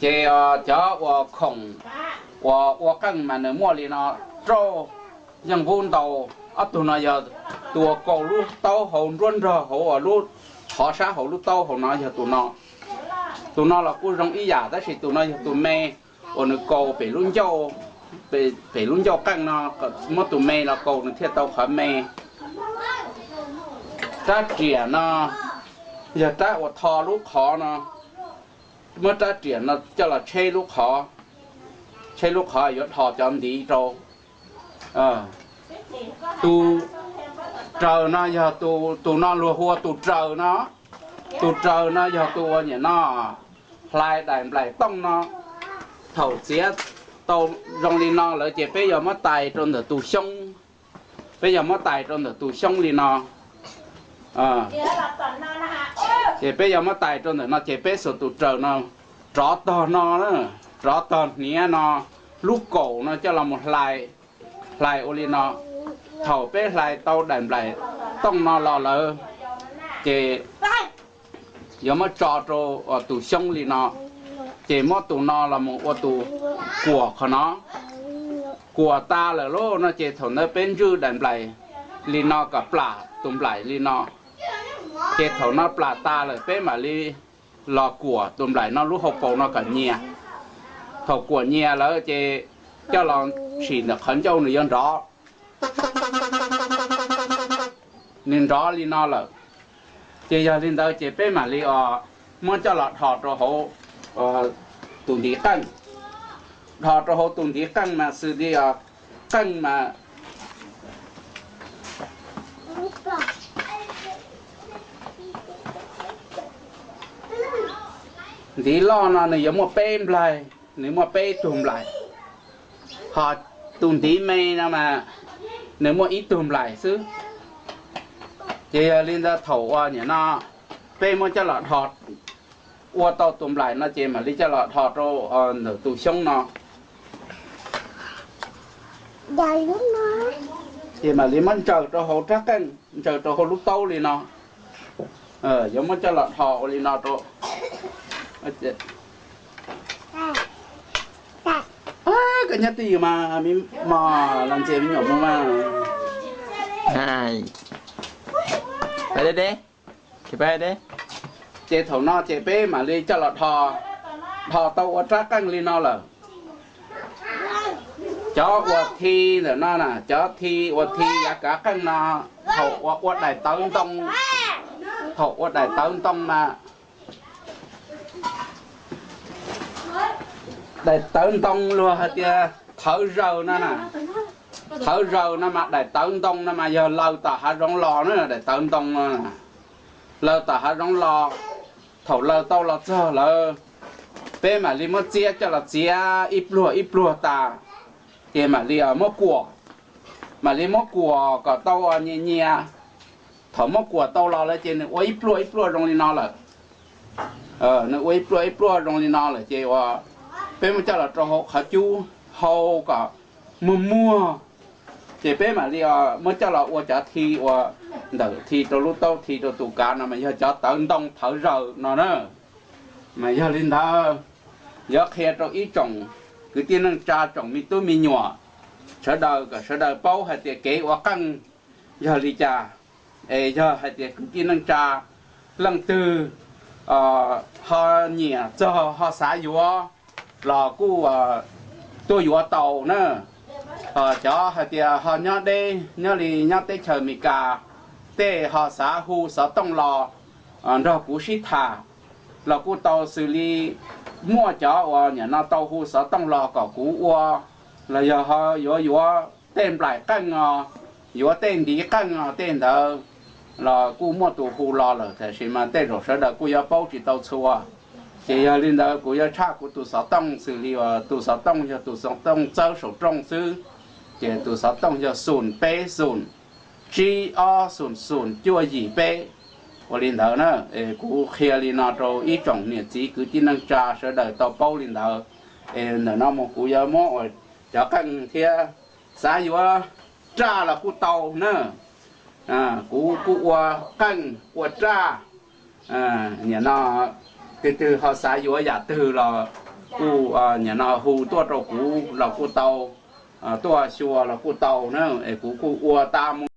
Ces cov uas khoom uas ua qeej mas nws muaj li no rau yeej vub ntau. Ob tug no yog tus uas kaus lub taub hau nruab nrog hauv uas lub qhov sab hauv lub taub hau no yog tus no. Tus no los kuj zoo ib yam tab sis tus no yog tus me uas nws kaus pem lub ncauj, pem lub ncauj qeej no, muab tus me los kaus nws thiaj tau qhov me. Rab riam no yog rab uas tho lub qhov no, muab rab riam no coj los tsheb lub qhov, tsheb lub qhov yuav dhos cov ntiv rau. Tus raws no yog tus no luag hu ua tus raws no. Tus raws no yog tus uas niam no hlais daim nplaim tooj no. Thaum txiav tau zoo li no lawm ces peb yuav muab tais rau ntawm tus xyoob. Peb yog muab tais rau ntawm tus xyoob li no. Ces peb yog muab tais rau ntawm no ces peb xuas tus raws no rov tog no, rov tog hniav no, lub kaum no coj los mus hlais, hlais ua li no. Thaum peb hlais tau daim nplaim tooj no los lawm ces yuav muab tso rau tus xyoob li no, ces muab tus no los mus ua tus kuam qhov no. Kuam tas lawm lauj no ces thaum ntawd peb ntswj daim nplaim li no kom plam tus nplaim li no. Ces thaum no plam tas lawm peb mam li los kuam tus nplaim no lub hauv paus no kom nyias. Thaum kuam nyias lawm ces coj los sim ntawm qhov ncauj nws yuav nrov, nws nrov li no lawm. Ces yog li ntawd ces peb mam li os muab coj los dhos rau hauv tus ntiv qeej. Dhos rau hauv tus ntiv qeej mas xws li os qeej mas ntiv loj no nws yuav muaj peb nplaig, nws muaj peb tug nplaim. Ho tus ntiv me no mas nws muaj ib tug nplaim xwb. Ces yog li ntawd thaum uas niam no peb muab coj los dhos, ua tau tus nplaim no ces mam li coj los dhos rau ntawm tus xyoob no. Ces mam li muab ntsaws rau hauv rab qeej, ntsaws rau hauv lub taub li no. Yuav muab coj los dhos ua li no rau. Koj nyob twj ywm mas, mos los ntxias me nyuam mus mas. Ces thaum no ces peb mam li coj los dhos, dhos tau ua rab qeej li no lawm. Cov uas thi ntawm no na, cov thi uas thi yav kav qeej no, thaum uas ua daim tawv ntoo, thaum ua daim tawv ntoo mas daim tawv ntoo luag hais tias thawv zaws no na. Thawv zaws no mas daim tawv ntoo no mas yog laws tom hav zoov los na, daim tawv ntoo no. Laws tom hav zoov los, thaum laws tau los txog lawm, peb mam li muab txiab coj los txiav ib pluag ib pluag tas, ces mam li muab kuam, mam li muab kuam kom tau nyias nyias. Thaum muab kuam tau los lawm ces nws ua ib pluag ib pluag zoo li no lawm. Nws ua ib pluag ib pluag zoo li no lawm ces uas peb muab coj los rau hauv qhov cub hau kom muag muag. Ces peb mam li muab coj los ua cov thi uas ntawm thi rau lub taub, thi rau tus kav no mas yog cov tawv ntoo thawv zaws no na. Mas yog li ntawd, yuav qhia rau ib tsoom kwv tij neej tsa, tsoom me tub me nyuam sawv daws kom sawv daws paub hais tias kev ua qeej yog li cas. Es yog hais tias kwv tij neej tsa leej twg ho nyiam txog ho xav yuav los kuj tuaj yuav tau na. Cov hais tias ho nyob deb, nyob li nyob teb chaws Amelikas, tej ho xav hu xov tooj los nrog kuv sib tham los kuj tau, xws li muaj cov uas nim no tau hu xov tooj los kom kuv ua, los yog ho yuav yuav tej nplaim qeej os, yuav tej ntiv qeej os, tej ntawd los kuj muaj tus hu los lawm, tab sis mas tej zaum sawv daws kuj yuav paub tsis tau txhua. Ces yog li ntawd kuv yuav tshaj kuv tus xov tooj, xws li uas tus xov tooj yog tus xov tooj txawb saum rooj xwb. Ces tus xov tooj yog xoom peb xoom tsib ob xoom xoom cuaj yim peb. Ua li ntawd na, kuv qhia li no rau ib tsoom niam txiv kwv tij neej tsa sawv daws tau paub li ntawd. Es ntawm no mus kuv yuav muab uas cov qeej thiab, xav yuav raj los kuj tau na. Kuv kuj ua qeej ua raj. Nim no tus twg ho xav yuav yam twg los kuj nim no hu tuaj rau kuv los kuj tau, tuaj xyuas los kuj tau na, es kuv kuj ua tau mus